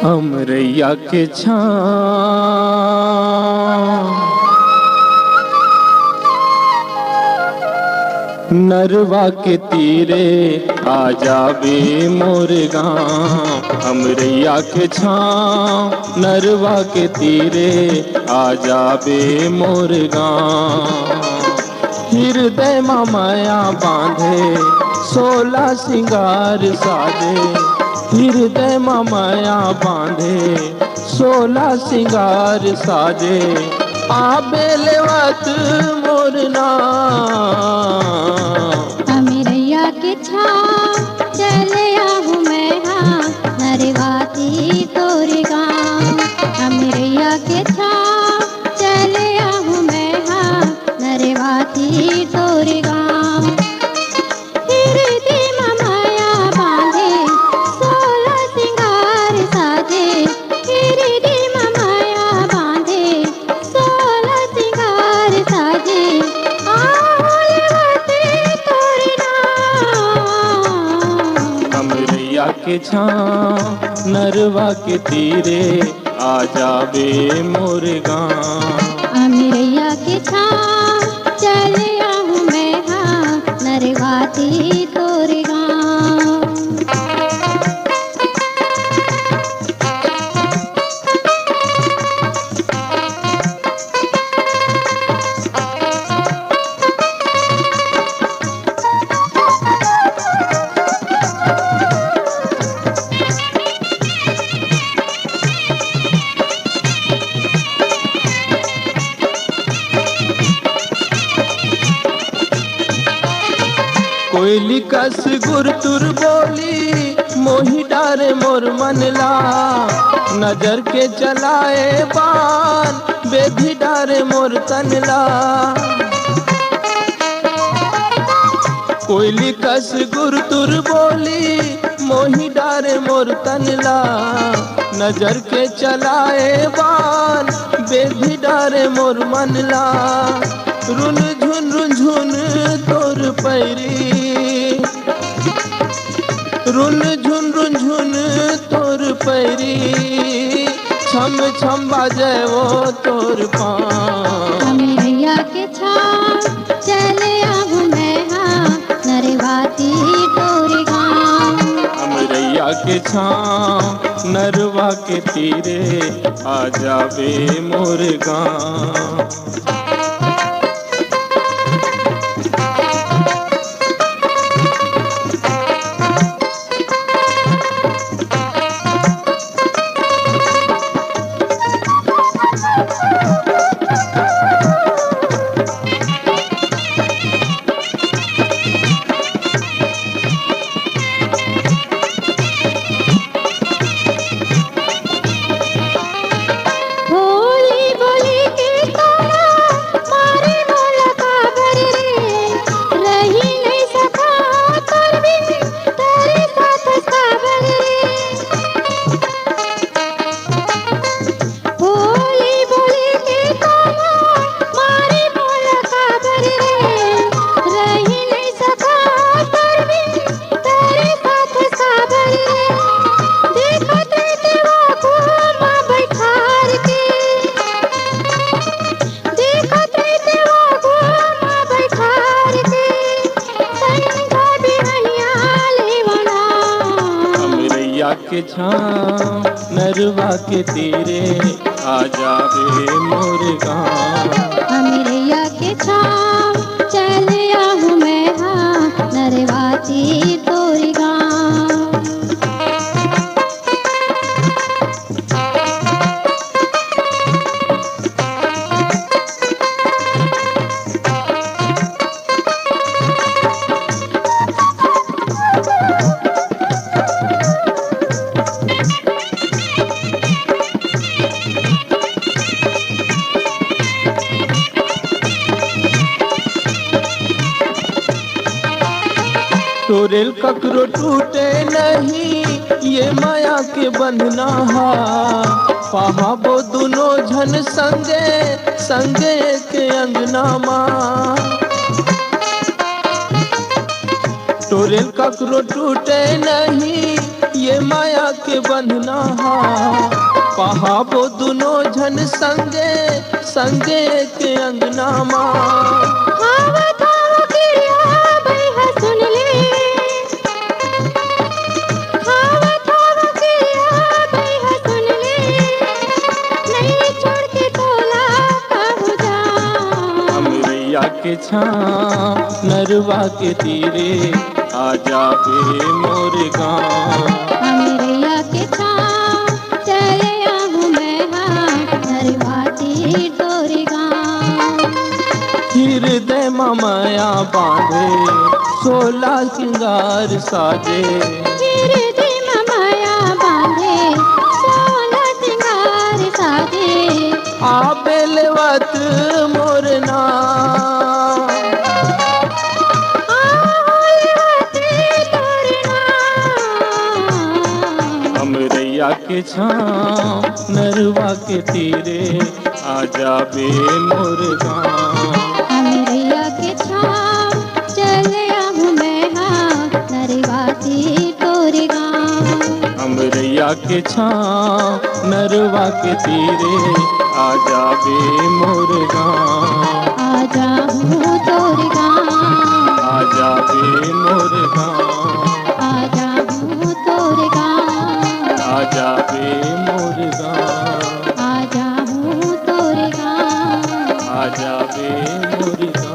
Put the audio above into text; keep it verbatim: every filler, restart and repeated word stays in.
अमरैया के छाँव, नरवा के तीरे आ जाबे मोर गाँव। अमरैया के छाँव, नरवा के तीरे आ जाबे मोर गाँव। हिरदय म मया बाँधे, सोला सिंगार साजे। हिरदय म मया बाँधे, सोला सिंगार साजे। आबे लेवत मोर नाँव। अमरैया के छाँव, चले आहूँ मैं हा, नरवा तीर तोर गाँव। अमरैया के छाँव, चले आहूँ मैं हा, नरवा तीर तोर गाँव। हिरदय म मया बाँधे, सोला सिंगार साजे। हिरदय म मया बाँधे, सोला सिंगार साजे। आहूँ लेवत तोर नाँव। अमरैया के छाँव, नरवा के तीरे आ जाबे मोर गाँव। अमरैया के छाँव, चले आहूँ मैं हा, नरवा तीर तोर गाँव। कोयली कस गुरतुर बोली, मोहि डारे मोर मन ला। नजर के चलाए बान, बेधि डारे मोर तन ला। कोयली कस गुरतुर बोली, मोहि डारे मोर तन ला। नजर के चलाए बान, बेधि डारे मोर मन ला। रुन झुन रुन झुन तोर पैरी, रुन झुन रुन झुन तोर पैरी, छम छम बाजे वो तोर पाँव। अमरैया के छाँव, चले आहूँ मैं हा, नरवा तीर तोर गाँव। अमरैया के छाँव, नरवा के तीरे आ जाबे मोर गाँव। बोली बोली के तोला मारे मोला काबर रे, रहि नइ सकँव तोर बिन, तोरे साथ काबर रे। बोली बोली के तोला मारे मोला काबर रे, रहि नइ सकँव तोर बिन, तोरे साथ काबर रे। देखत रहिते वो कुआँ म बइठार के, देखत रहिते वो कुआँ म बइठार के, संझा बिहनिया लेवना। अमरैया के छाँव, नरवा के तीरे आ जाबे मोर गाँव। अमरैया के छाँव, चले आहूँ मैं हा, नरवा तीर तोर गाँव। तोरे ल ककरो टूटे नहीं ये मया के बंधना हा, पहाबो दुनो झन संगे संगे एक अंगना मा। तोरे ल ककरो टूटे नहीं के माया के बंधना हा, पहाबो दुनो झन संगे, संगे एक अंगना मा। हावा थावा किरिया बइहा सुन ले, हावा थावा किरिया बइहा सुन ले, नइ छोड़ के तोला कहूँ जा। अमरैया के छाँव नरवा के तीरे, आ जाबे मोर गाँव। अमरैया के छाँव चले आहूँ मैं हा, नरवा तीर तोर गाँव। हृदय म माया बांधे, सोला सिंगार साजे। हृदय म माया बांधे, सोला सिंगार साजे। आबे लेवत मोर नाम। आ लेवत तोर नाम। अमरैया के छाँव नरवा के तीरे, आ जाबे मोर गाँव। अमरैया के छाँव चले आहूँ मैं हा, नरवा तीर तोर गाँव। अमरैया के छाँव नरवा के तीरे, आ जाबे मोर गाँव। आ जाहूँ तोर गाँव। आ जाबे मोर गाँव। आ जाहूँ तोर गाँव। आ जाबे मोर गाँव। आ जाहूँ तोर गाँव। आ जाबे मोर गाँव।